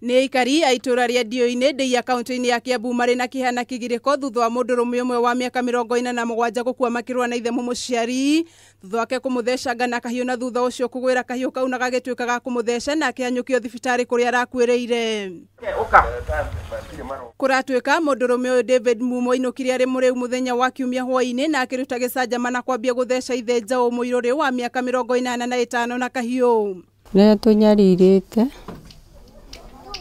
Nĩ aikari a itũra rĩa Ndioinĩ Ndeiya kaunti-inĩ ya Kiambu marĩ na kĩeha na kĩgirĩko thutha wa mũndũrũme ũmwe wa mĩaka 47 gũkua makĩrũa na ithe mũmũciari thutha wake kũmũthecanga na kahiũ na thutha ũcio kũgwĩra kahiũ kau na gagĩtuĩka ga kũmũtheca na akĩhanyũkio thibitarĩ kũrĩa arakuĩrĩire. Kũratuĩka mũndũrũme ũyũ David Mumo ainũkire arĩ mũrĩu mũthenya wa kiumia hwaĩ-inĩ na akĩruta gĩcanjama na kwambia gũtheca ithe Njaũ Mũirũrĩ wa mĩaka 85 na kahiũ. Nĩ tũnyarirĩte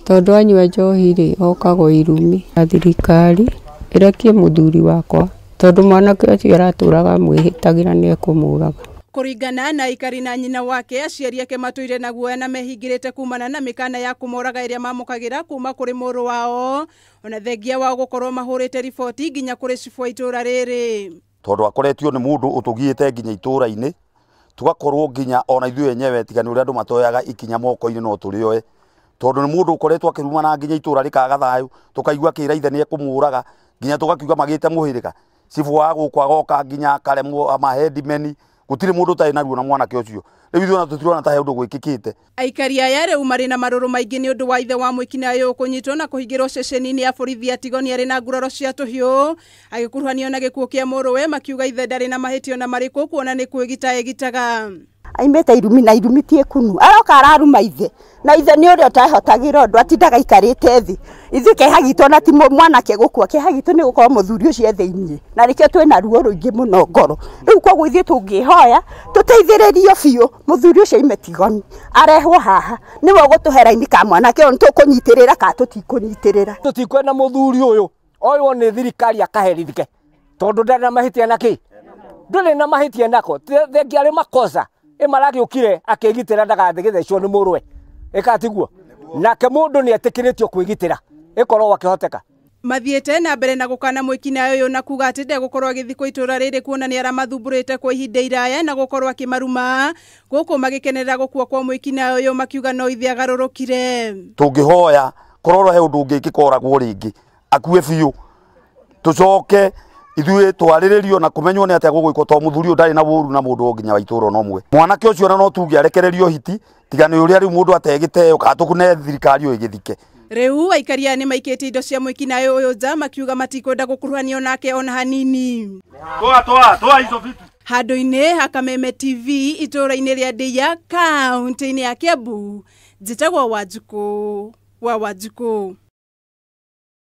tondu anyua njohi rĩ okagwo irumi na thirikari ĩrekie mũthuri wakwa tondu mwanake ũcio aratũraga mwĩhĩtagĩra nĩ ekũmũraga. Kũringana na aikari na nyina wake, aciari ake matũire na guoya na mehingĩrĩte kumana na mĩkana ya kũmoraga ĩrĩa mamũkagĩra kuma kũrĩ mũrũ wao, ona thengia wao gũkorwo mahũrĩte riboti nginya kũrĩ cibũ wa itũra rĩrĩ. Tondu akoretio nĩ mũndũ ũtũgiĩte nginya itũra-inĩ, tugakorwo nginya ona ithuĩ enyewe tiga nĩ ũrĩa andũ matoyaga ikinya moko-inĩ no tũrĩoe. Tondu nĩ mũndũ ũkoretwo akĩrumana nginya itũra rĩkaga thayũ, tũkaigua akĩra ithe nĩ ekũmũraga nginya tũgakiuga magĩte mũhĩrĩga. Cibũ wa gũkũ agoka nginya akaremwo amahendimeni, gũtirĩ mũndũ ũtarĩ naruo na mwanake ũcio. Rĩu ithuĩ ona tũtirona ta he ũndũ gwĩkĩkĩte. Aikari aya rĩu marĩ na marũrũ maingĩ nĩ ũndũ wa ithe wa mwĩkinaĩ ũyũ kũnyitwo na kũhingĩrwo ceceni-inĩ ya borithi ya Tigoni arĩ na nguraro cia tũhiũ agĩkuruhanio na gĩkuũ kĩa mũrũwe, makiuga ithe ndarĩ na mahĩtia ona marĩkũ kuona nĩ kwĩgita egitaga. Aimĩte irumi na irumi ti kunu aroka araruma ithe na ithe nĩ ũrĩa ũtehotagĩra ũndũ atindaga aikarĩte thĩ. Ithuĩ kĩeha gitũ na ti mwanake gũkua, kĩeha gitũ nĩ gũkorwo mũthuri ũcio e thĩiniĩ na nĩkĩo twĩna ruo rũingĩ mũno ngoro. Rĩu koguo ithuĩ tũngĩhoya tũteithĩrĩrio biũ mũthuri ũcio aime Tigoni arehwo haha nĩwe ũgũtũhe raini ka mwanake ũyũ, nĩtũkũnyitĩrĩra kana tũtikũnyitĩrĩra. Tũtikwenda mũthuri ũyũ oywo nĩ thirikari akaherithike tondũ ndarĩ na mahĩtia nakĩ, ndũrĩ na mahĩtia nako thengia arĩ makosa ĩmaragĩũkire akĩgitĩra ndagathĩ gĩthecwo nĩ mũrũwe ĩkatiguo nake mũndũ nĩ etĩkĩrĩtio kwĩgitĩra ĩkorwo akĩhoteka. Mathiĩte na mbere na gũkana mwĩkinaĩ ũyũ na kuga atĩ ndegũkorwo agĩthiĩ kwa itũra rĩrĩ kuona nĩ aramathumbũrĩte kwa ihinda iraya na gũkorwo akĩmaruma gũkũ magĩkenerera gũkua kwa mwĩkinaĩ ũyũ makiuga no ithe agarũrũkire. Tũngĩhoya korwo he ũndũ ũngĩkĩka oragwo rĩngĩ akue biũ, tũcoke ithuĩ twarĩrĩrio na kũmenywo nĩ atĩa gũgwĩkwo tondũ mũthuri ũyũ ndarĩ na ũru na mũndũ o nginya wa itũra ona ũmwe. Mwanake ũcio ona no tuge arekererio hiti tiga nĩ ũrĩa rĩu mũndũ ategĩteo kana tũkune thirikari ũyũ ĩgĩthike. Rĩu aikari aya nĩ maikĩtie indo cia mwĩkinaĩ ũyũ nja makiuga matikwenda gũkuruhanio nake ona hanini. Toa toa toa hizo vitu. Handũ-inĩ ha Kameme TV itũra-inĩ rĩa Ndeiya kaunti-inĩ ya Kiambu, njĩtagwo Wanjikũ wa Wanjikũ.